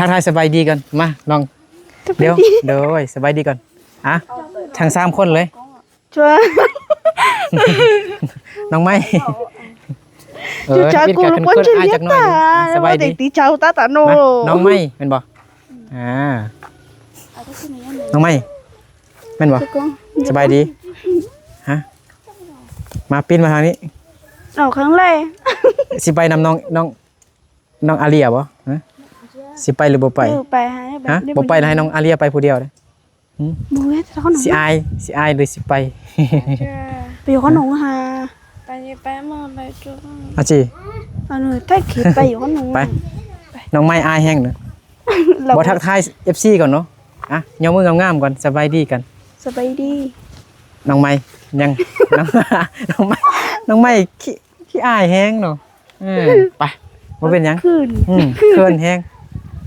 ທັກທາຍສະບາຍດີກ່ອນ ມາ ນ້ອງ ສະບາຍດີ ດຽວ ໂດຍ ສະບາຍດີກ່ອນ ອ່ະ ທັງສາມຄົນເລີຍ ຊ່ວຍ ນ້ອງໄມ້ ເອີ ຈາກ ຈາກ ເຮັດການ ກູ ຄົນ ຄົນ ເປັນ ອ້າຍຈັກໜ້ອຍ ຕາ ສະບາຍດີ ເດັກຕີເຈົ້າຕາຕາໂນ ມາ ນ້ອງໄມ້ແມ່ນບໍ່? ອ່າ ນ້ອງໄມ້ ແມ່ນບໍ່? ສະບາຍດີ ຮະ ມາ ປີ້ນມາທາງນີ້ ອອກຂ້າງໃດ ຊິໄປນຳນ້ອງ ນ້ອງ ນ້ອງອາເລຍບໍ່? ຮະ ຊິໄປຫຼືບໍ່ໄປ? ເອີ ໄປຫາ ຮະ ແບບນີ້ ບໍ່ໄປ ບໍ່ໄປ ໃຫ້ນ້ອງອາເລຍໄປຜູ້ດຽວເດ້. ຫຶ ບໍ່ເຮັດເທົ່ານັ້ນ ຊິອາຍ ຊິອາຍຫຼືຊິໄປ? ໄປຢູ່ຂະໜົງຫາ ໄປ ໄປມາ ໄປຈຸ ອາຈີ ອັນນີ້ ໄປຢູ່ຂະໜົງ ໄປ ນ້ອງໄມ້ອາຍແຮງເນາະ ບໍ່ທັກທາຍເອັຟຊີກ່ອນເນາະ ອ່ະ ຍົກມືງາມໆກ່ອນ ສະບາຍດີກັນ ສະບາຍດີ ນ້ອງໄມ້ ຍັງ ນ້ອງ ນ້ອງໄມ້ ນ້ອງໄມ້ຂີ້ ຂີ້ອາຍແຮງເນາະ ເອີ ໄປ ບໍ່ເປັນຫຍັງ ເຂີນ ອືມ ເຂີນແຮງ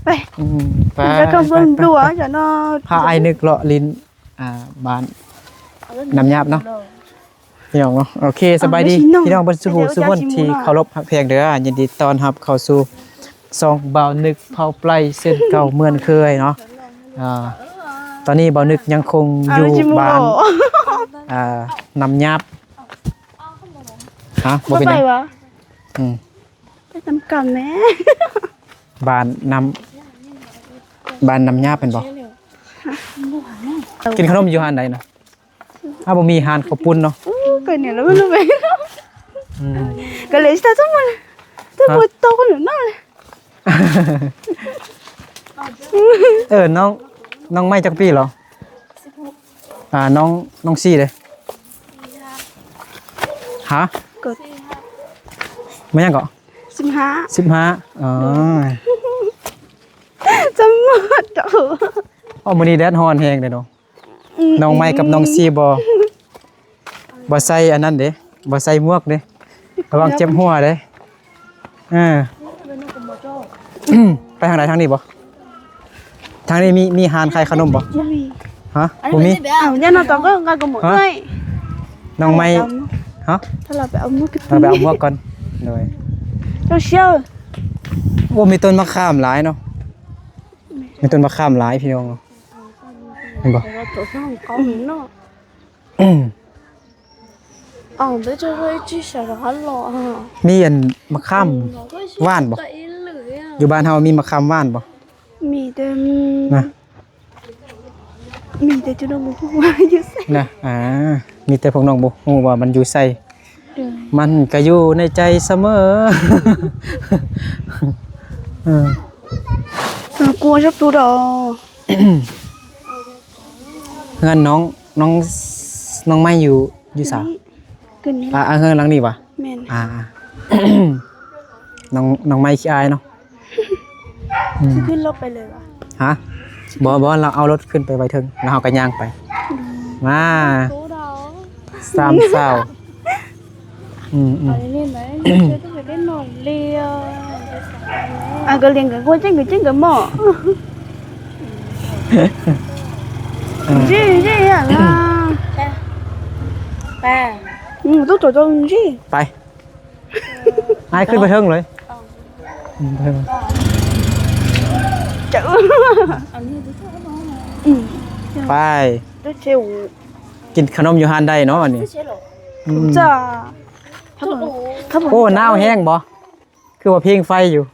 ໄປ ອືມ ໄປ ໄປກັບເບິ່ງ ໄປ ດວງ ໄປ ຊະເນາະ ພາອ້າຍນຶກເລາະຫຼິ້ນ ອ່າ ບ້ານນ້ຳຫຍາບເນາະ ພີ່ນ້ອງເນາະ ໂອເຄ ສະບາຍດີ ພີ່ນ້ອງເບິດສູ່ຜູ້ສູ່ຄົນທີ່ເຄົາລົບຮັກແພງເດີ ຍິນດີຕ້ອນຮັບເຂົ້າສູ່ຊ່ອງບ່າວນຶກເຜົ່າໄປເຊັ່ນເກົ່າເໝືອນເຄີຍເນາະ ອ່າ ຕອນນີ້ບ່າວນຶກຍັງຄົງຢູ່ບ້ານ ອ່າ ນ້ຳຫຍາບ ຮະ ບໍ່ເປັນຫຍັງ ອືມ ໄປນຳກັນແມ້ ບ້ານນ້ຳ ບ້ານນ້ຳຫຍາບແມ່ນບໍ່? ກິນຂະໜົມຢູ່ຮ້ານໃດນະ? ອ້າວ ບໍ່ມີຮ້ານເຂົ້າປຸ້ນເນາະ ໂອ້ ໄກນີ້ລະ ອືມ ກະເລີຍຊິຕາສະໝົດ ແຕ່ບໍ່ໂຕກວ່ານັ້ນເລີຍ ເອີ ນ້ອງ ນ້ອງໄມ້ຈັກປີແລ້ວ? ອ່າ ນ້ອງ ນ້ອງຊີເດ້? ຮະ? ເກີດ ແມ່ນຫຍັງເກາະ? ສິບຫ້າ ສິບຫ້າ ອໍ ຈຳໝົດ ໂອ້ ມື້ນີ້ແດດຮ້ອນແຮງເດ້ເນາະ ອືມ ນ້ອງໄມ້ກັບນ້ອງຊີບໍ່ ບໍ່ໃສ່ອັນນັ້ນເດ້ ບໍ່ໃສ່ໝວກເດ້ ລະວັງເຈັບຫົວເດ້ ເອີ ໄປທາງໃດ ທາງນີ້ບໍ່? ທາງນີ້ມີ ມີຮ້ານຂາຍຂະໜົມບໍ່? ບໍ່ມີ ຮະ ບໍ່ມີ ອ້າວ ຢ່ານອນຕອນກໍ ກໍໝົດເອີຍ ນ້ອງໄມ້ ຮະ ຖ້າເຮົາໄປເອົາໝວກ ເຮົາໄປເອົາໝວກກ່ອນ ໂດຍ ເຈົ້າຊຽວ ໂອ້ ມີຕົ້ນມະຂາມຫຼາຍເນາະ ມີຕົ້ນມະຂາມຫຼາຍ ພີ່ນ້ອງ ເຫັນບໍ່? ອືມ ມີອັນມະຂາມຫວານບໍ່? ຢູ່ບ້ານເຮົາມີມະຂາມຫວານບໍ່? ມີແຕ່ ນະ ມີແຕ່ເຈົ້ານ້ອງບໍ່ຮູ້ວ່າຢູ່ໃສ ນະ ອ່າ ມີແຕ່ພວກນ້ອງບໍ່ຮູ້ວ່າມັນຢູ່ໃສ ໂດຍ ມັນກະຢູ່ໃນໃຈສະເໝີ ເອີ ເອີ ກົວຈັບຕູດອກ ເຮືອນນ້ອງ ນ້ອງ ນ້ອງໄມ້ຢູ່ ຢູ່ສາ? ນີ້ ຂຶ້ນນີ້ ອ່າ ເຮືອນຫຼັງນີ້ຫວາ? ແມ່ນ ອ່າ ນ້ອງ ນ້ອງໄມ້ຂີ້ອາຍເນາະ ອືມ ຊິຂຶ້ນລົດໄປເລີຍຫວາ? ຮະ? ບໍ່ ບໍ່ ລາວເອົາລົດຂຶ້ນໄປໄວ້ເທິງ ແລ້ວເຮົາກໍຍ່າງໄປ ອືມ ມາ ໂຕດາວ ສາມສາວ ອືມໆ ໄປເລີຍໄປ ຕ້ອງໄປເຕັ້ນນອນເລຍ ອ່ະ ກໍລ້ຽງກັນຄົນຈັງ ກໍຈັງກັນໝໍ້ ເອີ ຈີ ຈີ ອ່ະ ໄປ ໄປ ອືມ ຕ້ອງໂຕໂຕຈີ ໄປ ອ້າຍຂຶ້ນໄປເທິງເລີຍ ເອີ ອືມ ໄປ ກິນຂະໜົມຢູ່ຮ້ານໃດເນາະອັນນີ້ ອືມ ຈ້າ ໂອ້ ໜາວແຮງບໍ່? ຄືວ່າເພິ່ງໄຟຢູ່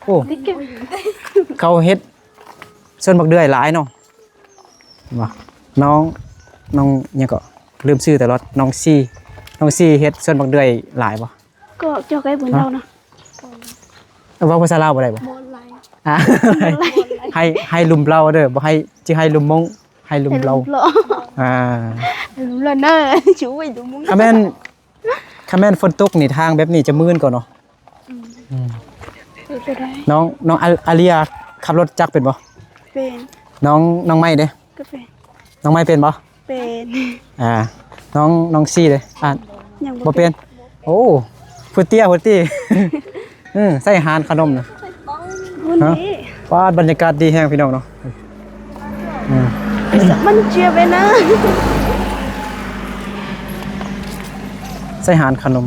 ໂອ້ ເຂົາເຮັດສວນບັກເດືອຍຫຼາຍເນາະ ວ່າ ນ້ອງ ນ້ອງຫຍັງເກາະ ລືມຊື່ຕະຫຼອດ ນ້ອງຊີ ນ້ອງຊີເຮັດສວນບັກເດືອຍຫຼາຍບໍ່? ກໍເຈົ້າໃກ້ບຸນເຮົານະ ເວົ້າພາສາລາວບໍ່ໄດ້ບໍ່? ບໍ່ໄດ້ ອ່າ ໃຫ້ ໃຫ້ລຸ່ມເລົ່າເດີ ບໍ່ໃຫ້ ຊິໃຫ້ລຸ່ມມົ້ງ ໃຫ້ລຸ່ມເລົ່າ ອ່າ ໃຫ້ລຸ່ມເລົ່າເດີ ຊິໄວ້ລຸ່ມມົ້ງ ຄັນແມ່ນ ຄັນແມ່ນຝົນຕົກນີ້ ທາງແບບນີ້ຈະມື່ນກ່ອນເນາະ ອືມ ອືມ ເປັນໄປໄດ້ ນ້ອງ ນ້ອງອາ ອາເລຍຂັບລົດຈັກເປັນບໍ່? ເປັນ ນ້ອງ ນ້ອງໄມ້ເດ້? ກໍເປັນ ນ້ອງໄມ້ເປັນບໍ່? ເປັນ ອ່າ ນ້ອງ ນ້ອງຊີເດ້? ອ່າ ຍັງບໍ່ ບໍ່ເປັນ ເປັນ ໂອ້ ຜູ້ເຕ້ຍ ຜູ້ເຕ້ຍ ອືມ ໃສ່ຮ້ານຂະໜົມນະ ຮະ ປາດ ບັນຍາກາດດີແຮງພີ່ນ້ອງເນາະ ອືມ ມັນເຈັບເລີຍນະ ໃສ່ຮ້ານຂະໜົມ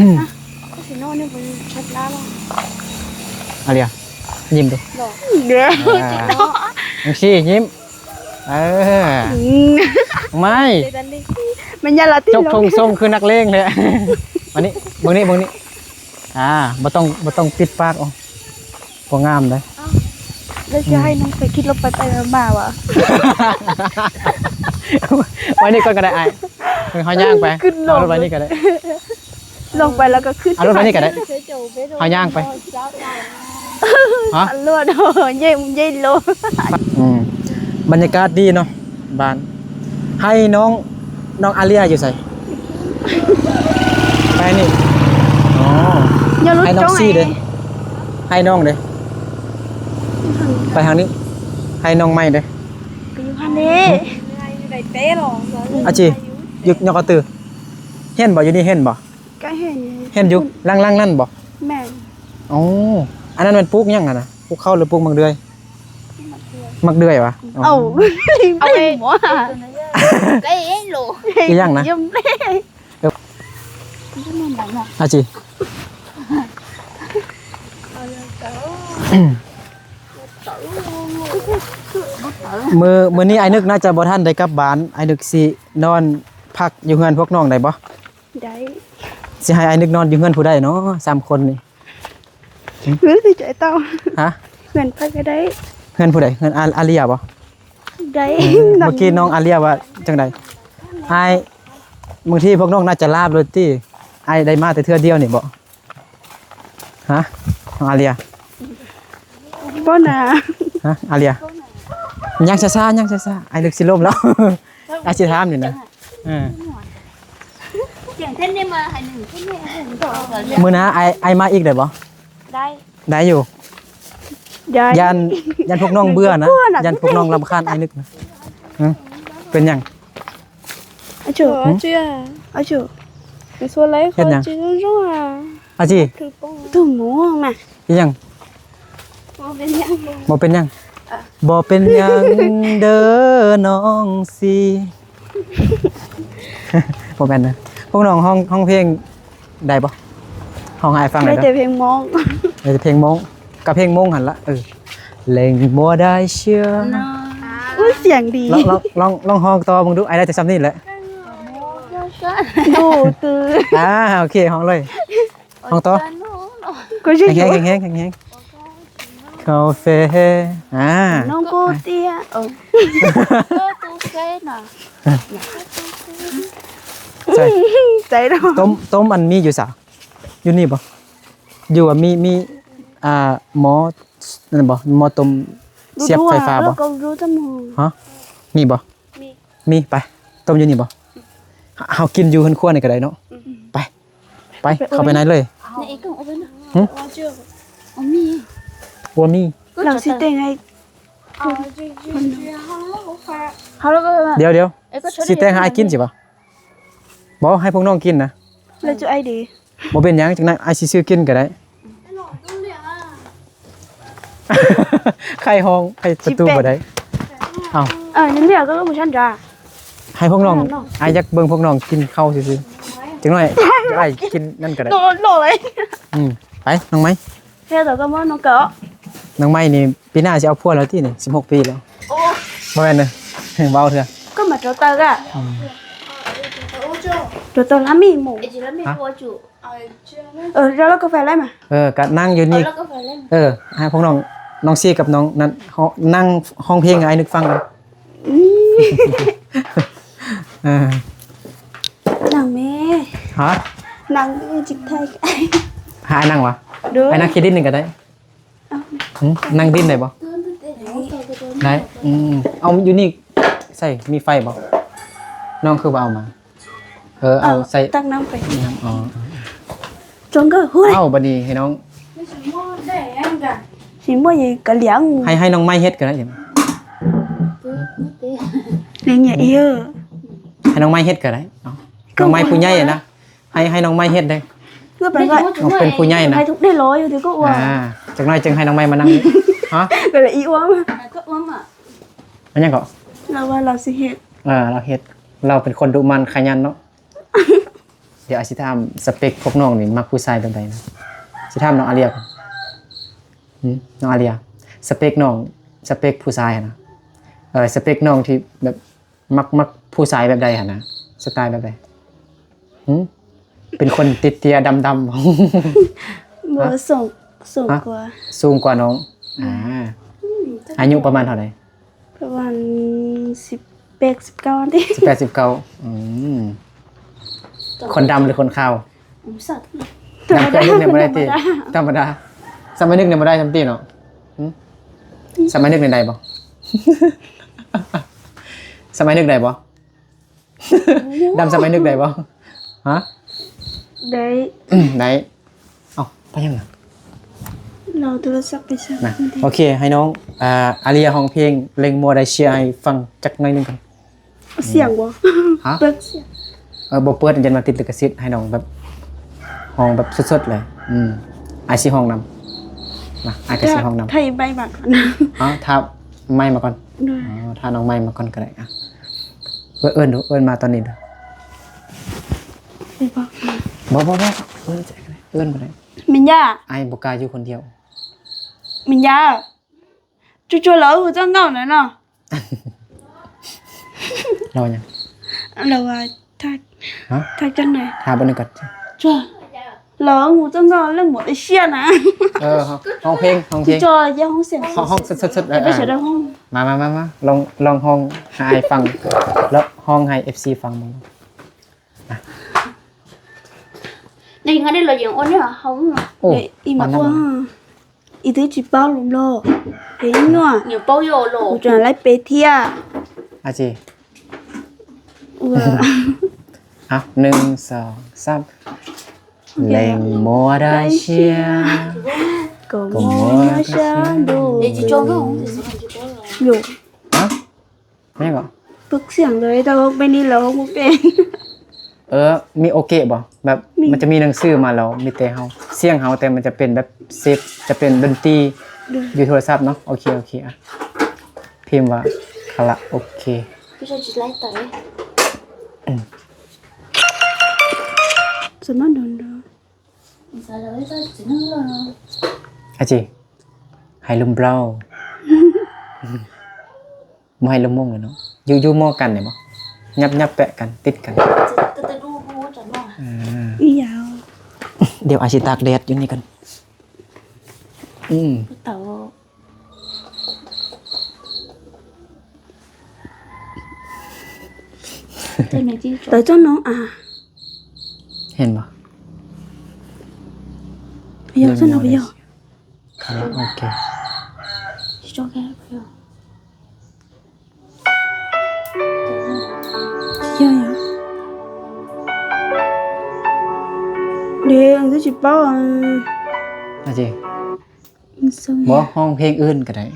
ອາ ກໍຊິນອນນີ້ບໍ່ຊັດລາວ ອາເລຍ ຍິ້ມດູ ດອກ ເດີ ອ່າ ຈັ່ງຊີ້ ຍິ້ມ ເອີ ອືມ ໄມ້ ມັນຢ່າລະຕິ ຈົກທົ່ງຊົງຄືນັກເລງແທ້ ມານີ້ ເບິ່ງນີ້ ເບິ່ງນີ້ ອ່າ ບໍ່ຕ້ອງ ບໍ່ຕ້ອງປິດປາກ ໂອ້ ບໍ່ງາມເດ້. ເອົ້າ ແລ້ວຊິໃຫ້ນ້ອງໄປຄິດລົບໄປໄປມາໆຫວາ? ໄວ້ນີ້ກ່ອນກໍໄດ້ອ້າຍ ເຮົາຍ່າງໄປ ຂຶ້ນລົງ ເອົາລົດໄວ້ນີ້ກໍໄດ້ ລົງໄປແລ້ວກໍຂຶ້ນ ເອົາລົດໄວ້ນີ້ກໍໄດ້ ເຮົາຍ່າງໄປ ຮະ ເຢັນໆໂລ ອືມ ບັນຍາກາດດີເນາະ ບ້ານ ໃຫ້ນ້ອງ ນ້ອງອາເລຍຢູ່ໃສ? ໄປນີ້ ອໍ ໃຫ້ນ້ອງຊີເດ້ ໃຫ້ນ້ອງເດ້ ໄປທາງນີ້ ໃຫ້ນ້ອງໃໝ່ເດ້ ໄປຢູ່ຫັ້ນເດ້ ອາຈີ ຢູ່ຍອກກະຕື້ ເຫັນບໍ່? ຢູ່ນີ້ເຫັນບໍ່? ກໍເຫັນ ເຫັນຢູ່ ຫຼັງໆນັ້ນບໍ່? ແມ່ນ ອໍ ອັນນັ້ນແມ່ນປູກຫຍັງຫັ້ນນະ? ປູກເຂົ້າ ຫຼືປູກໝາກເດືອຍ? ໝາກເດືອຍຫວາ? ເອົ້າ ເອົາໄປໝໍ ກໍເຫັນໂລ ອີຫຍັງນະ? ອາຈີ ມື້ ມື້ນີ້ອ້າຍນຶກໜ້າຈະບໍ່ທັນໄດ້ກັບບ້ານ ອ້າຍນຶກຊິນອນພັກຢູ່ເຮືອນພວກນ້ອງໄດ້ບໍ່? ໄດ້ ຊິໃຫ້ອ້າຍນຶກນອນຢູ່ເຮືອນຜູ້ໃດເນາະ ສາມຄົນນີ້? ເຮືອນໃຜກໍໄດ້ ຮະ? ເຮືອນໃຜກໍໄດ້ ເຮືອນຜູ້ໃດ? ເຮືອນອາ ອາເລຍບໍ່? ໄດ້ ເອີ ເມື່ອກີ້ນ້ອງອາເລຍວ່າຈັ່ງໃດ? ອ້າຍ ບາງທີພວກນ້ອງໜ້າຈະລາບໂລດຕິ ອ້າຍໄດ້ມາແຕ່ເທື່ອດຽວນີ້ບໍ່? ຮະ ນ້ອງອາເລຍ ບໍ່ນາ ຮະ ອາເລຍ ຍ່າງຊ້າໆ ຍ່າງຊ້າໆ ອ້າຍນຶກຊິລົ້ມແລ້ວ ອ້າຍຊິຖາມນີ້ນະ ເອີ ມື້ໜ້າອ້າຍ ອ້າຍມາອີກໄດ້ບໍ່? ໄດ້ ໄດ້ຢູ່ ໄດ້ ຢ້ານ ຢ້ານພວກນ້ອງເບື່ອນະ ຢ້ານພວກນ້ອງລຳຄານອ້າຍນຶກນະ ຮະ ເປັນຫຍັງ? ອາໂຈ ອາໂຈ ອາໂຈ ເຮັດຫຍັງ? ອາຈີ ຕູ້ໂມງນະ ອີຫຍັງ? ບໍ່ເປັນຫຍັງ ບໍ່ເປັນຫຍັງ ບໍ່ເປັນຫຍັງເດີນ້ອງຊີ ບໍ່ແມ່ນນະ ພວກນ້ອງຮ້ອງ ຮ້ອງເພງໄດ້ບໍ່? ຮ້ອງໃຫ້ອ້າຍຟັງໄດ້ເດີ ໄດ້ແຕ່ເພງໂມງ ໄດ້ແຕ່ເພງໂມງ ກໍເພງໂມງຫັ້ນລະ ເອີ ເລັງບໍ່ໄດ້ເຊື່ອ ອຸ້ຍ ສຽງດີ ລອງ ລອງ ລອງ ລອງຮ້ອງຕໍ່ເບິ່ງດູ ອ້າຍໄດ້ແຕ່ຊ່ຳນີ້ແຫຼະ ດູຕື່ ອ່າ ໂອເຄ ຮ້ອງເລີຍ ຫ້ອງຕໍ່ ແຮງໆ ແຮງໆ ແຮງໆ ກາເຟ ອ່າ ນ້ອງໂກເຕຍ ເອີ ໃສ່ ໃສ່ເນາະ ຕົ້ມ ຕົ້ມອັນມີຢູ່ສາ ຢູ່ນີ້ບໍ່? ຢູ່ວ່າມີ ມີ ອ່າ ໝໍນັ້ນບໍ່? ໝໍຕົ້ມສຽບໄຟຟ້າບໍ່? ຮະ? ມີບໍ່? ມີ ມີ ໄປ ຕົ້ມຢູ່ນີ້ບໍ່? ເຮົາກິນຢູ່ເຮືອນຄົວນີ້ກໍໄດ້ເນາະ ອືມ ໄປ ໄປ ໄປ ເຂົ້າໄປໃນເລີຍ ຫຶ? ບໍ່ມີ ລາວຊິແຕ່ງໃຫ້ ດຽວ ດຽວ ຊິແຕ່ງໃຫ້ອ້າຍກິນຊິບໍ່? ບໍ່ ໃຫ້ພວກນ້ອງກິນນະ ແລ້ວຈຸອ້າຍເດ? ບໍ່ເປັນຫຍັງ ຈັ່ງນັ້ນອ້າຍຊິຊື້ກິນກໍໄດ້ ໃຄຫ້ອງ ໃຄປະຕູບໍ່ໄດ້ ເອົ້າ ເອີ ຍັງເຫຼືອກໍບໍ່ທັນຈ້າ ໃຫ້ພວກນ້ອງ ອ້າຍຢາກເບິ່ງພວກນ້ອງກິນເຂົ້າຊື່ໆ ຈັກໜ້ອຍອ້າຍກິນນັ້ນກໍໄດ້ ໂດນໂດນເລີຍ ອືມ ໄປ ນ້ອງໄມ້ ເຮັດແລ້ວກໍມານ້ອງເກາະ ນ້ອງໄມ້ນີ້ປີໜ້າຊິເອົາຜົວແລ້ວຕິນີ້ ສິບຫົກປີແລ້ວ ໂອ້ ບໍ່ແມ່ນເດີ ເວົ້າເທື່ອ ກໍມາໂຕເຕີກະ ອືມ ໂຕເຕີລາມີໝູ ຮະ? ເອີ ເຈົ້າເອົາກາແຟໄດ້ມາ ເອີ ກະນັ່ງຢູ່ນີ້ ເອີ ໃຫ້ພວກນ້ອງ ນ້ອງຊີກັບນ້ອງນັ້ນ ນັ່ງຮ້ອງເພງໃຫ້ອ້າຍນຶກຟັງກັນ ເອີ ນັ່ງແມ່ ຮະ? ນັ່ງຈິກໄທ ໃຫ້ອ້າຍນັ່ງຫວາ? ໂດຍ ອ້າຍນັ່ງຂີ້ດິນນີ້ກະໄດ້ ເອົ້າ ຫຶ? ນັ່ງດິນໄດ້ບໍ່? ໄດ້ ອືມ ເອົາຢູ່ນີ້ໃສ່ ມີໄຟບໍ່? ນ້ອງຄືບໍ່ເອົາມາ? ເອີ ເອົາໃສ່ ຕັກນ້ຳໄປ ອໍ ຈົງເກີ ເອົ້າ ບັດນີ້ໃຫ້ນ້ອງ ຊິບໍ່ໃຫຍ່ກະຫຼຽງ ໃຫ້ ໃຫ້ນ້ອງໄມ້ເຮັດກໍໄດ້ ຫຼຽງໃຫຍ່ເອີ ໃຫ້ນ້ອງໄມ້ເຮັດກໍໄດ້ ນ້ອງໄມ້ຜູ້ໃຫຍ່ນະ ໃຫ້ ໃຫ້ນ້ອງໄມ້ເຮັດເດ້ ເພື່ອໄປໄວ້ ນ້ອງເປັນຜູ້ໃຫຍ່ນະ ໃຫ້ທຸກໄດ້ລໍຢູ່ຕິກໍວ່າ ອ່າ ຈັກໜ້ອຍຈຶ່ງໃຫ້ນ້ອງໄມ້ມານັ່ງ ຮະ ກໍເລີຍອີອ້ວມ ກໍອ້ວມ ມັນຫຍັງເກາະ ລາວວ່າລາວຊິເຮັດ ເອີ ລາວເຮັດ ລາວເປັນຄົນດຸໝັ່ນຂະຫຍັນເນາະ ດຽວອ້າຍຊິຖາມສະເປັກພວກນ້ອງນີ້ມັກຜູ້ຊາຍແບບໃດນະ? ຊິຖາມນ້ອງອາເລຍກ່ອນ. ຫຶ? ນ້ອງອາເລຍ ສະເປັກນ້ອງ ສະເປັກຜູ້ຊາຍຫັ້ນນະ ເອີ ສະເປັກນ້ອງທີ່ແບບ ມັກ ມັກຜູ້ຊາຍແບບໃດຫັ້ນນະ? ສະໄຕແບບໃດ? ຫຶ? ເປັນຄົນເຕ້ຍໆ ດຳໆ ບໍ່? ຮະ? ສູງ ສູງ ຮະ? ກວ່າ ສູງກວ່ານ້ອງ. ອືມ ອາ ອືມ ອາຍຸປະມານເທົ່າໃດ? ປະມານສິບແປດ ສິບເກົ້າ ນີ້ ສິບແປດ ສິບເກົ້າ. ອືມ ຄົນດຳຫຼືຄົນຂາວ? ອືມ ດຳເກືອບໜຶ່ງນີ້ບໍ່ໄດ້ຕິ? ທຳມະດາ ທຳມະດາ. ສະໄໝໜຶ່ງນີ້ບໍ່ໄດ້ຊ້ຳຕິເນາະ? ຫຶ? ສະໄໝໜຶ່ງນີ້ໄດ້ບໍ່? ສະໄໝໜຶ່ງໄດ້ບໍ່? ດຳສະໄໝໜຶ່ງໄດ້ບໍ່? ຮະ? ໄດ້ ໄດ້. ເອົ້າ ໄປຫຍັງນະ? ລາວໂທລະສັບໄປຊະນະ. ໂອເຄ ໃຫ້ນ້ອງ ອາ ອາເລຍຮ້ອງເພງເລັງມົວໄດ້ເຊຍໃຫ້ຟັງຈັກໜ້ອຍໜຶ່ງກ່ອນ. ສຽງບໍ່? ຮະ? ເປີດສຽງ. ເອີ ບໍ່ເປີດ ຢ້ານວ່າຕິດລິຂະສິດ. ໃຫ້ນ້ອງແບບ ຮ້ອງແບບສົດໆເລີຍ. ອືມ ອ້າຍຊິຮ້ອງນຳ. ມາ ອ້າຍກໍຊິຮ້ອງນຳ. ຖ້າໄມມາກ່ອນ. ເອົ້າ ຖ້າໄມມາກ່ອນ. ໂດຍ. ອໍ ຖ້ານ້ອງໄມມາກ່ອນກໍໄດ້. ອະ ເອີ້ນ ເອີ້ນດູ ເອີ້ນມາຕອນນີ້ດູ. ໄດ້ບໍ່? ບໍ່ ບໍ່ ບໍ່ ເອີ້ນ ເອີ້ນບໍ່ໄດ້. ມິນຍາ ອ້າຍບໍ່ກ້າຢູ່ຄົນດຽວ. ມິນຍາ ຈູ່ໆ ລາວຮູ້ຈັກເຫງົາແນ່ເນາະ. ລາວວ່າຫຍັງ? ລາວວ່າ ທັກ ຮະ? ທັກຈັ່ງໃດ? ຖາມເບິ່ງກ່ອນ. ຈ້າ ລາວຮູ້ຈັກເຫງົາເລື່ອງໝົດເອເຊຍນະ. ເອີ ຮ້ອງເພງ ຮ້ອງເພງ. ຈ້າ ຢ່າຮ້ອງສຽງ ຮ້ອງສົດໆ. ເອີ ໄປໃສໄດ້ຮ້ອງ. ມາ ມາ ມາ ມາ ລອງ ລອງຮ້ອງໃຫ້ອ້າຍຟັງ ແລ້ວຮ້ອງໃຫ້ເອັຟຊີຟັງເບິ່ງ. ເອີ ອີ່ມາກວ່າ ອີ່ຕື້ຈີເປົາລົມລໍ ເຮັດຫຍັງ ເນຍເປົາໂຢໂລ ກູຈະໄລ່ເປເທຍ ອາຈີ. ເອົາ ໜຶ່ງ ສອງ ສາມ ແລງມົວໄດ້ເຊຍ ກໍມົວຊາໂດ ໂຢ ຮະ? ແມ່ນບໍ່? ຝຶກສຽງເລີຍ ແຕ່ວ່າໄປນີ້ແລ້ວບໍ່ເປັນ. ເອີ ມີໂອເກະບໍ່? ແບບ ມີ ມັນຈະມີໜັງສືມາແລ້ວ ມີແຕ່ເຮົາ ສຽງເຮົາ ແຕ່ມັນຈະເປັນແບບເຊບ ຈະເປັນດົນຕີ ໂດຍ ຢູ່ໂທລະສັບເນາະ. ໂອເຄ ໂອເຄ ອະ ພິມວ່າຄາຣາໂອເກະ ອືມ ສະມາດອນດອ ອາຈີ ໃຫ້ລົມເບົາ ບໍ່ໃຫ້ລົມມົງເລີຍເນາະ. ຢູ່ ຢູ່ໝໍ້ກັນໄດ້ບໍ່? ຫຍັບ ຫຍັບແປະກັນ ຕິດກັນ ອືມ ດຽວອາຊິຕາກແດດຢູ່ນີ້ກ່ອນ. ອືມ ເຕົາ ເຕົາເຈົ້ານ້ອງອາ ເຫັນບໍ່? ໄປຢອກຊັ້ນເອົາໄປຢອກ ຄາຣາໂອເກະ ເດ ຄືຊິເປົ່າ ອາເຈ ບໍ່ ຮ້ອງເພງອື່ນກໍໄດ້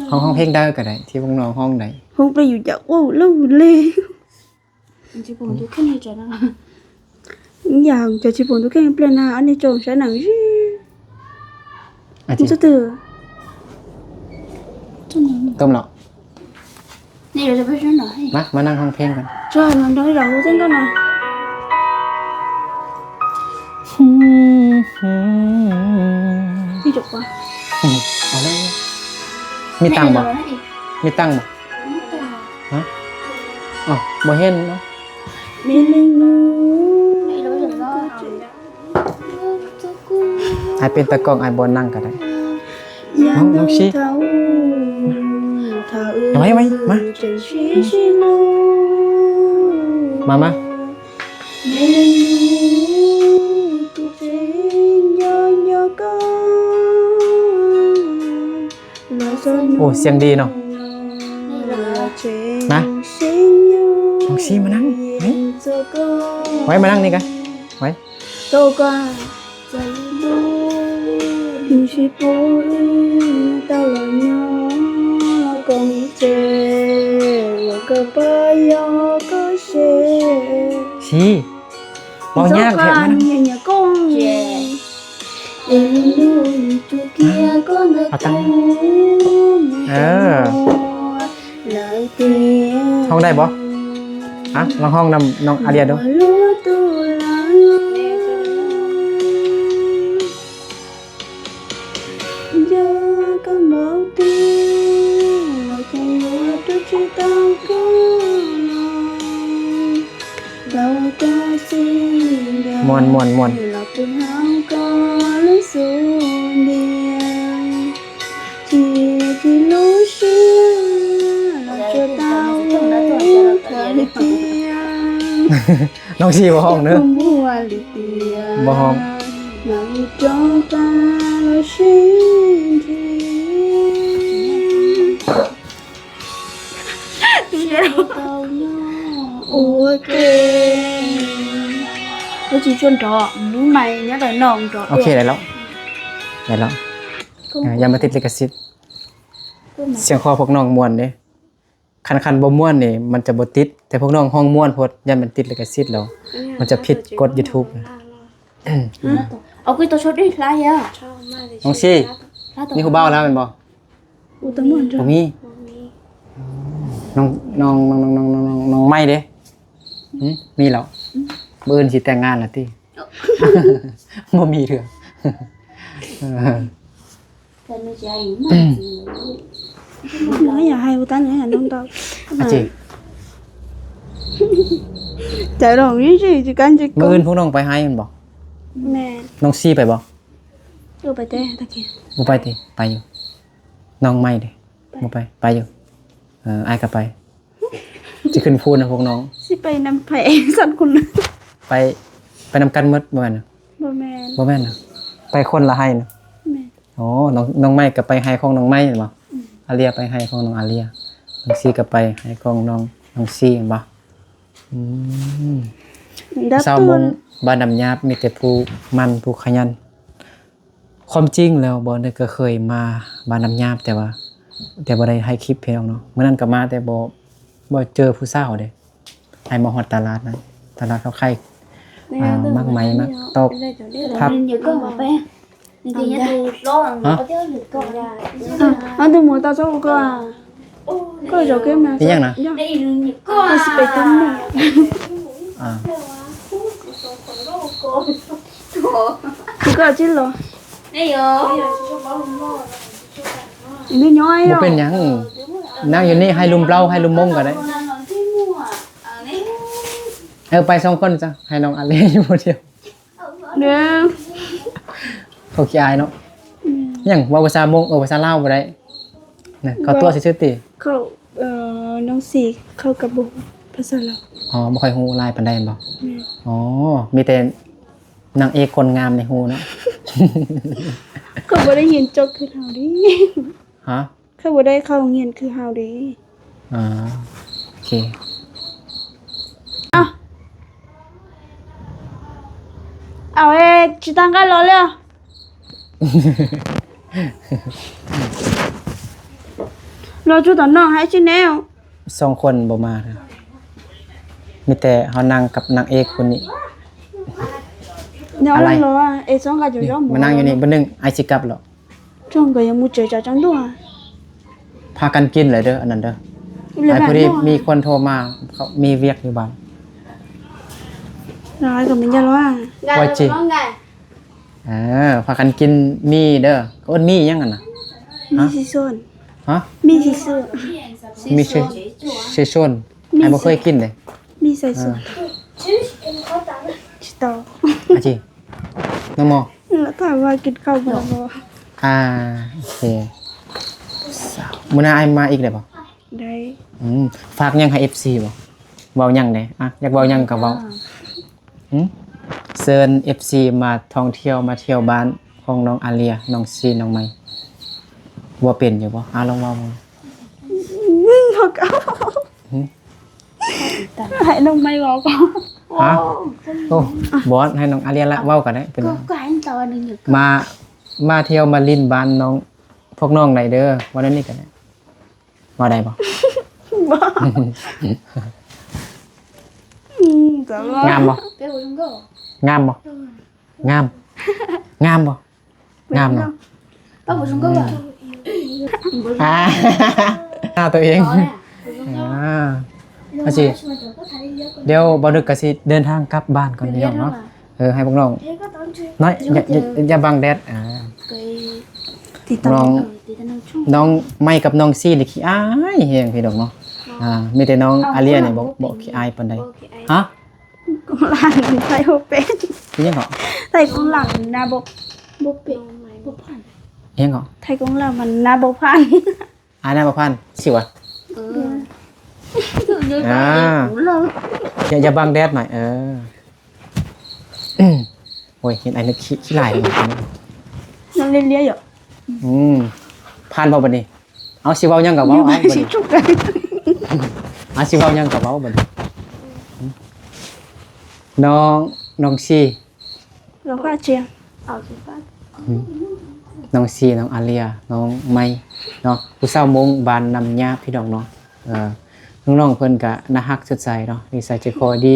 ຮ້ອງ ຮ້ອງເພງໃດກໍໄດ້ ທີ່ພວກນ້ອງຮ້ອງໄດ້ ຮ້ອງໄປຢູ່ຈັກ ໂອ້ ເລີຍ ມັນຊິບໍ່ຖືກຂຶ້ນໃນໃຈນະ ຢ່າງຈະຊິບໍ່ຖືກຂຶ້ນເປັນນະ ອັນນີ້ຈົ່ງໃສ່ໜັງ ອາເຈ ຕົ້ມແລ້ວ ນີ້ເຮົາຈະໄປຊວນເຮົາ ມາ ມານັ່ງຮ້ອງເພງກັນ ຈອຍ ມັນຕ້ອງໃຫ້ເຮົາເຕັ້ນກ່ອນນະ ນີ້ຈົບກ່ອນ ເອົາເລີຍ ມີຕັງບໍ່? ມີຕັງບໍ່? ຮະ? ອ້າວ ບໍ່ເຫັນເນາະ ອ້າຍເປັນຕາກ້ອງ ອ້າຍບໍ່ນັ່ງກໍໄດ້ ນ້ອງ ນ້ອງຊີ ໄວ້ ໄວ້ ມາ ມາ ມາ ໂອ້ ສຽງດີເນາະ ມາ ນ້ອງຊີມານັ່ງ ໄວ້ ໄວ້ ມານັ່ງນີ້ກະ ໄວ້ ຊີ ເວົ້າຍາກແທ້ ມານັ່ງ ເອົາຕັ້ງ ເອີ ຮ້ອງໄດ້ບໍ່? ອະ ລອງຮ້ອງນຳນ້ອງອາເລຍດູ တူလာ ယကမုတ်တူ ကယတူချီတောင်းကလာ မွန် မွန် မွန် ນ້ອງຊີບໍ່ຮ້ອງເດີ ບໍ່ຮ້ອງ ໂອເຄ ໂອເຄ ໄດ້ແລ້ວ ໄດ້ແລ້ວ ເອີ ຢ່າມາຕິດລິຂະສິດ ສຽງຄໍພວກນ້ອງມ່ວນເດ້ ຄັນ ຄັນບໍ່ມ່ວນນີ້ມັນຈະບໍ່ຕິດ ແຕ່ພວກນ້ອງຮ້ອງມ່ວນໂພດ ຢ້ານມັນຕິດລິຂະສິດແລ້ວ ມັນຈະຜິດກົດຢູທູບ ເອົາ ເອົາ ເອົາ ເອົາ ນ້ອງຊີ ມີຜູ້ບ່າວແລ້ວແມ່ນບໍ່? ບໍ່ມີ ນ້ອງ ນ້ອງ ນ້ອງໃໝ່ເດ້ ຫື ມີແລ້ວ ມື້ອື່ນຊິແຕ່ງງານແລ້ວຕິ? ບໍ່ມີເທື່ອ ເອີ ນ້ອງຢາກໃຫ້ຜູ້ຕັນໃຫ້ນ້ອງຕອບ ອາຈິ ໃຈລອງນີ້ຊິ ຊິກັນຊິ ມື້ອື່ນພວກນ້ອງໄປໄຮ່ແມ່ນບໍ່? ແມ່ນ ນ້ອງຊີໄປບໍ່? ເອີ ໄປແຕ່ຕະກີ້ ບໍ່ໄປຕິ? ໄປຢູ່ ນ້ອງໃໝ່ເດ້ ບໍ່ໄປ ໄປຢູ່ ເອີ ອ້າຍກໍໄປ ຊິຂຶ້ນພູນນະພວກນ້ອງ ຊິໄປນຳໃຜ ສັດຄົນ ໄປ ໄປນຳກັນໝົດ ບໍ່ແມ່ນນະ? ບໍ່ແມ່ນ ບໍ່ແມ່ນນະ ໄປຄົນລະໄຮ່ນະ ແມ່ນ ໂອ້ ນ້ອງ ນ້ອງໃໝ່ກໍໄປໄຮ່ຂອງນ້ອງໃໝ່ແມ່ນບໍ່? ອາເລຍໄປໄຮ່ຂອງນ້ອງອາເລຍ ນ້ອງຊີກໍໄປໄຮ່ຂອງນ້ອງ ນ້ອງຊີແມ່ນບໍ່? ອືມ ຊາວມົ້ງບ້ານນ້ຳຫຍາບມີແຕ່ຜູ້ໝັ່ນຜູ້ຂະຫຍັນ. ຄວາມຈິງແລ້ວບ່າວນຶກກໍເຄີຍມາບ້ານນ້ຳຫຍາບ ແຕ່ວ່າ ແຕ່ບໍ່ໄດ້ຖ່າຍຄລິບພີ່ນ້ອງເນາະ ມື້ນັ້ນກໍມາແຕ່ບໍ່ ບໍ່ເຈີຜູ້ສາວເດ້ ໃຫ້ມາຮອດຕະຫຼາດນັ້ນ ຕະຫຼາດເຂົາຂາຍ ອ່າ ໝາກໄມ້ ໝາກຕອກ ຜັກ ຮະ? ເປັນຫຍັງນະ? ບໍ່ເປັນຫຍັງ ນັ່ງຢູ່ນີ້ ໃຫ້ລົມເລົ້າ ໃຫ້ລົມມົ້ງກໍໄດ້ ເອີ ໄປສອງຄົນຊະ ໃຫ້ນ້ອງອາເລຢູ່ຜູ້ດຽວ ເດີ ເຂົາຂີ້ອາຍເນາະ ອືມ ຫຍັງ ເວົ້າພາສາມົ້ງ ເອີ ພາສາລາວບໍ່ໄດ້ ນະ ເຂົາຕົວະຊື່ໆຕິ ເຂົາ ເອີ ນ້ອງຊີເຂົາກໍບໍ່ຮູ້ພາສາລາວ ອໍ ບໍ່ຄ່ອຍຮູ້ຫຼາຍປານໃດແມ່ນບໍ່? ແມ່ນ ອໍ ມີແຕ່ນາງເອກຄົນງາມໃນຮູ້ເນາະ ເຂົາບໍ່ໄດ້ຮຽນຈົບຄືເຮົາເດ້ ຮະ? ເຂົາບໍ່ໄດ້ເຂົ້າໂຮງຮຽນຄືເຮົາເດ້ ອ່າ ໂອເຄ ເອົາ ເອົາເອ ຊິຕັ້ງກັນລໍເລີຍ ລໍຈຸຕອນນ້ອງໃຫ້ຊິແນວ ສອງຄົນບໍ່ມາເທື່ອ ມີແຕ່ເຮົານັ່ງກັບນາງເອກຄົນນີ້ ເນາະ ອາໄລ ລໍເອ ສອງກໍຢູ່ ນີ້ ມານັ່ງຢູ່ນີ້ ບາດໜຶ່ງອ້າຍຊິກັບແລ້ວ. ຈັ່ງກໍຍັງບໍ່ເຈີຈາຈັງດ້ວຍ ພາກັນກິນເລີຍເດີ ອັນນັ້ນເດີ ແລ້ວ ອ້າຍ ພໍດີມີຄົນໂທມາ ເຂົາມີວຽກຢູ່ບ້ານ ນ້ອຍກໍມີຢ່າລະວ່າ ວ່າຈິ ເອີ ພາກັນກິນໝີ່ເດີ ເອີ້ນໝີ່ຫຍັງຫັ້ນນະ? ໝີ່ ຮະ? ຊີຊວນ ຮະ? ໝີ່ຊີຊວນ ໝີ່ຊີຊວນ ອ້າຍບໍ່ເຄີຍກິນເດ້ ໝີ່ໃສ່ຊວນ ເອີ ຊິຕໍ່ ອາຈິ ນ້ອງມໍ ແລ້ວຖາມວ່າກິນເຂົ້າບໍ່? ອ່າ ໂອເຄ ມື້ໜ້າອ້າຍມາອີກໄດ້ບໍ່? ໄດ້ ອືມ ຝາກຫຍັງໃຫ້ເອັບຊີບໍ່? ເວົ້າຫຍັງແດ່ ອ່ະ ຢາກເວົ້າຫຍັງກໍເວົ້າ ຫື ເຊີນເອັບຊີມາທ່ອງທ່ຽວ ມາທ່ຽວບ້ານຂອງນ້ອງອາເລຍ ນ້ອງຊີ ນ້ອງໃໝ່ ເວົ້າເປັນຢູ່ບໍ່? ອ່າ ລອງເວົ້າເບິ່ງ ອືມ ບໍ່ກ້າ ຫື ໃຫ້ນ້ອງໃໝ່ເວົ້າກ່ອນ ຮະ? ໂອ້ ບໍ່ ໃຫ້ນ້ອງອາເລຍລະເວົ້າກໍໄດ້ ເປັນຫຍັງ ມາ ມາທ່ຽວມາຫຼິ້ນບ້ານນ້ອງ ພວກນ້ອງໄດ້ເດີ ເວົ້າແນວນີ້ກໍໄດ້ ເວົ້າໄດ້ບໍ່? ບໍ່ ອືມ ງາມບໍ່? ງາມບໍ່? ງາມ ງາມບໍ່? ງາມເນາະ ອ່າ ໜ້າຕົວເອງ ອ່າ ວ່າຊິ ດຽວບ່າວນຶກກໍຊິເດີນທາງກັບບ້ານກ່ອນພີ່ນ້ອງເນາະ. ເອີ ໃຫ້ພວກນ້ອງ ນ້ອຍ ຢ່າ ຢ່າ ຢ່າບັງແດດ. ອ່າ ນ້ອງ ນ້ອງໄມກັບນ້ອງຊີນີ້ຂີ້ອາຍແຮງພີ່ນ້ອງເນາະ. ອ່າ ມີແຕ່ນ້ອງອາເລຍນີ້ບໍ່ ບໍ່ຂີ້ອາຍປານໃດ. ຮະ? ກອງຫຼັງມັນໃສ່ບໍ່ເປັນ. ອີຫຍັງເກາະ? ໃສ່ກອງຫຼັງມັນໜ້າບໍ່ ບໍ່ເປັນ ບໍ່ຜ່ານ. ອີຫຍັງເກາະ? ໃສ່ກອງຫຼັງມັນໜ້າບໍ່ຜ່ານ. ອາ ໜ້າບໍ່ຜ່ານ ຊິວະ? ເອີ ອ່າ ຢ່າ ຢ່າບັງແດດໜ້ອຍ. ເອີ ໂອ້ຍ ເຫັນໄອ້ນຶກຂີ້ ຂີ້ຫຼາຍເລີຍ. ນ້ອງເລຍໆຢູ່. ອືມ ຜ່ານບໍ່ບັດນີ້? ເອົາ ຊິເວົ້າຫຍັງກໍເວົ້າ ເອົາບັດນີ້ ເອົາ ຊິເວົ້າຫຍັງກໍເວົ້າບັດນີ້. ນ້ອງ ນ້ອງຊີ ນ້ອງຊີ ນ້ອງອາເລຍ ນ້ອງໄມເນາະ ຜູ້ສາວມົ້ງບ້ານນ້ຳຫຍາບ ພີ່ນ້ອງເນາະ. ເອີ ນ້ອງໆເພິ່ນກະໜ້າຮັກສົດໃສເນາະ ນິໄສໃຈຄໍດີ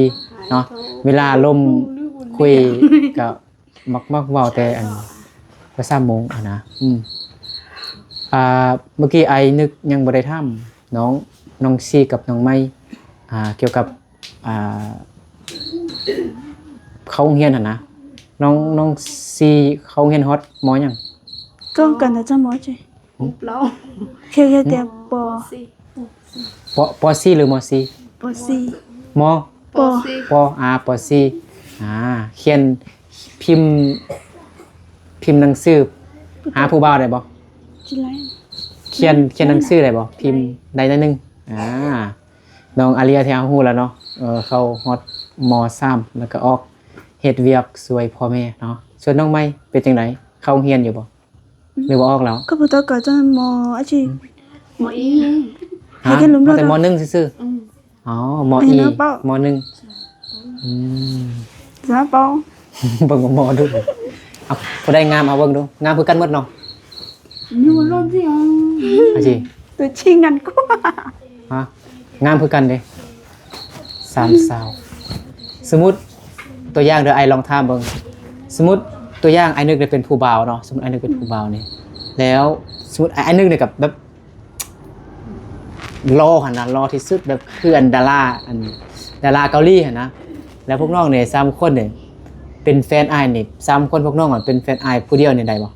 ເນາະ. ເວລາລົມຄຸຍກະ ມັກ ມັກເວົ້າແຕ່ອັນພາສາມົ້ງຫັ້ນນະ. ອືມ ອ່າ ເມື່ອກີ້ອ້າຍນຶກຍັງບໍ່ໄດ້ຖາມນ້ອງ ນ້ອງຊີກັບນ້ອງໄມ ອ່າ ກ່ຽວກັບ ອ່າ ເຂົ້າໂຮງຮຽນຫັ້ນນະ. ນ້ອງ ນ້ອງຊີເຂົ້າໂຮງຮຽນຮອດ ມໍ ຫຍັງ? ກໍກັນນະຈະ ມໍ ເຈົ້າ ປ ປ ສີ່ ຫຼື ມໍ ສີ່? ປໍສີ່ ມໍ ປໍສີ່ ປໍສີ່ ອ່າ ຂຽນ ພິມ ພິມໜັງສືຫາຜູ້ບ່າວໄດ້ບໍ່? ຂຽນ ຂຽນໜັງສືໄດ້ບໍ່? ພິມໄດ້ໜ້ອຍໜຶ່ງ. ອ່າ ນ້ອງອາເລຍທີ່ເຮົາຮູ້ແລ້ວເນາະ ເອີ ເຂົ້າຮອດ ມໍສາມ ແລ້ວກໍອອກເຮັດວຽກຊ່ວຍພໍ່ແມ່ເນາະ. ສ່ວນນ້ອງໄມເປັນຈັ່ງໃດ? ເຂົ້າໂຮງຮຽນຢູ່ບໍ່? ຫຼືວ່າອອກແລ້ວ? ກໍບໍ່ຕ້ອງການຈະ ມໍ ອາຊີ ມໍອີ ຫາ ແຕ່ມໍໜຶ່ງຊື່ໆ. ອືມ ອໍ ມໍອີ ມໍໜຶ່ງ. ອືມ ເບິ່ງມໍດູ. ເອົາ ຜູ້ໃດງາມ ເອົາເບິ່ງດູ. ງາມຄືກັນໝົດເນາະ. ອາຊີ ຕົວຈິງກັນກວ່າ. ຮະ? ງາມຄືກັນເດ້ ສາມສາວ. ສົມມຸດຕົວຢ່າງເດີ ອ້າຍລອງຖາມເບິ່ງ. ສົມມຸດຕົວຢ່າງ ອ້າຍນຶກເປັນຜູ້ບ່າວເນາະ, ສົມມຸດອ້າຍນຶກເປັນຜູ້ບ່າວນີ້ ແລ້ວສົມມຸດອ້າຍນຶກນີ້ກັບແບບຫຼໍ່ຫັ້ນນະ, ຫຼໍ່ທີ່ສຸດ ແບບຄືອັນດາລາ ອັນດາລາເກົາຫຼີຫັ້ນນະ. ແລ້ວພວກນ້ອງນີ້ສາມຄົນນີ້ເປັນແຟນອ້າຍນີ້ ສາມຄົນພວກນ້ອງເປັນແຟນອ້າຍຜູ້ດຽວນີ້ໄດ້ບໍ່?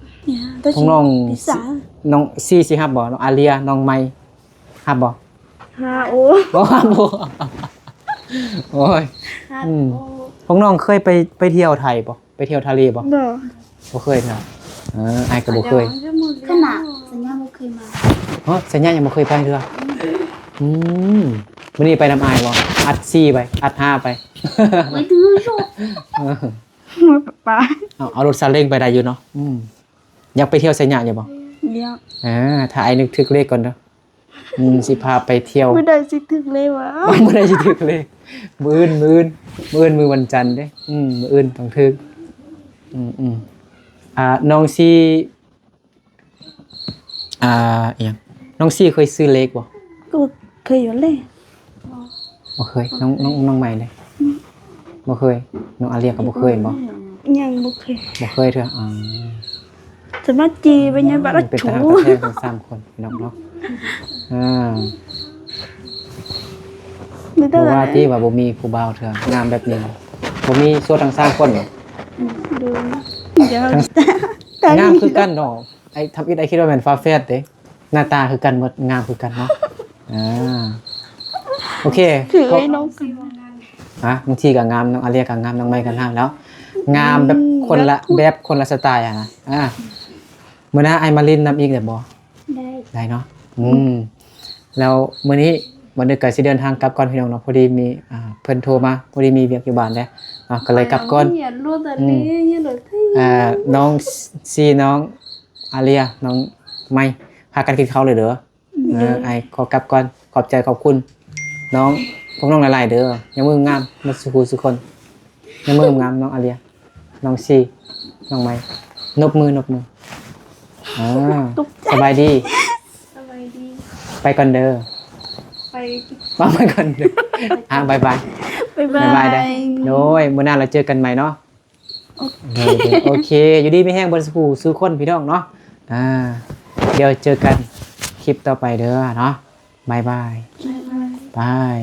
ພວກນ້ອງ ນ້ອງຊີຊິຮັບບໍ່? ນ້ອງອາເລຍ ນ້ອງໃໝ່ ຮັບບໍ່? ຮາໂອ ບໍ່ຮັບບໍ່? ໂອ້ຍ ຮາໂອ ອືມ ພວກນ້ອງເຄີຍໄປ ໄປທ່ຽວໄທບໍ່? ໄປທ່ຽວທະເລບໍ່? ບໍ່ ບໍ່ເຄີຍເທື່ອ. ເອີ ອ້າຍກໍບໍ່ເຄີຍ. ຂະໜາດສັນຍາບໍ່ເຄີຍມາ. ຮະ? ສັນຍາຍັງບໍ່ເຄີຍໄປເທື່ອ. ອືມ ມື້ນີ້ໄປນຳອ້າຍບໍ່? ອັດສີ່ໄປ ອັດຫ້າໄປ. ໄປຖືໂຊ ເອີ ໄປ ເອົາ ເອົາລົດຊາເລັງໄປໄດ້ຢູ່ເນາະ. ອືມ ຢາກໄປທ່ຽວໄຊຍະຢູ່ບໍ່? ຢາກ. ເອີ ຖ້າອ້າຍນຶກຖືກເລກກ່ອນເດີ. ອືມ ຊິພາໄປທ່ຽວ. ມື້ໃດຊິຖືກເລກວະ? ມື້ໃດຊິຖືກເລກ? ມື້ອື່ນ ມື້ອື່ນ ມື້ອື່ນ ມື້ວັນຈັນເດ້. ອືມ ມື້ອື່ນຕ້ອງຖືກ. ອືມ ອືມ ອ່າ ນ້ອງຊີ ອ່າ ອີຫຍັງ ນ້ອງຊີເຄີຍຊື້ເລກບໍ່? ກໍເຄີຍຢູ່ແຫຼະ. ບໍ່ເຄີຍ. ນ້ອງ ນ້ອງ ນ້ອງໃໝ່ເດ້? ອືມ ບໍ່ເຄີຍ. ນ້ອງອາເລຍກໍບໍ່ເຄີຍແມ່ນບໍ່? ຍັງບໍ່ເຄີຍ. ບໍ່ເຄີຍເທື່ອ. ອໍ ສາມາດຈີໄປຍັງບາດລະ ເປັນຕາຮັກຕາແພງທັງສາມຄົນພີ່ນ້ອງເນາະ. ອ່າ ບໍ່ວ່າຕິວ່າບໍ່ມີຜູ້ບ່າວເທື່ອ ງາມແບບນີ້ ບໍ່ມີໂສດທັງສາມຄົນ. ອືມ ໂດຍ ງາມຄືກັນເນາະ. ໄອ້ທຳອິດ ໄອ້ຄິດວ່າແມ່ນຝາແຝດເດ້ ໜ້າຕາຄືກັນໝົດ ງາມຄືກັນເນາະ. ອ່າ ໂອເຄ ຄືເອີຍນ້ອງ ຮະ ບາງທີກໍງາມ ນ້ອງອາເລຍກໍງາມ ນ້ອງໃໝ່ກໍງາມແລ້ວ ງາມແບບຄົນລະ ອືມ ແບບຄົນລະສະໄຕລ໌ຫັ້ນນະ. ອ່າ ມື້ໜ້າອ້າຍມາຫຼິ້ນນຳອີກໄດ້ບໍ່? ໄດ້ ໄດ້ເນາະ. ອືມ ອືມ ແລ້ວມື້ນີ້ບ່າວນຶກກໍຊິເດີນທາງກັບກ່ອນພີ່ນ້ອງເນາະ ພໍດີມີ ອ່າ ເພິ່ນໂທມາ ພໍດີມີວຽກຢູ່ບ້ານແດ່ເນາະ ກໍເລີຍກັບກ່ອນ. ອືມ ອ່າ ນ້ອງຊີ ນ້ອງອາເລຍ ນ້ອງໃໝ່ ພາກັນກິນເຂົ້າເລີຍເດີ. ເອີ ອ້າຍຂໍກັບກ່ອນ ຂອບໃຈຂອບຄຸນນ້ອງ ພວກນ້ອງຫຼາຍໆເດີ ຍາມມື້ງາມໝົດສູ່ຜູ້ສູ່ຄົນ ຍາມມື້ງາມ ນ້ອງອາເລຍ ນ້ອງຊີ ນ້ອງໃໝ່ ນົບມື ນົບມື. ອ່າ ສະບາຍດີ ສະບາຍດີ ໄປກ່ອນເດີ ໄປ ໄປກ່ອນເດີ. ອ່າ ບາຍບາຍ ບາຍບາຍ ບາຍບາຍເດີ. ໂດຍ ມື້ໜ້າເຮົາເຈີກັນໃໝ່ເນາະ. ໂອເຄ ໂອເຄ ຢູ່ດີມີແຮງເບິດສູ່ຜູ້ສູ່ຄົນພີ່ນ້ອງເນາະ. ອ່າ ດຽວເຈີກັນຄລິບຕໍ່ໄປເດີເນາະ ບາຍບາຍ ບາຍບາຍ ບາຍ.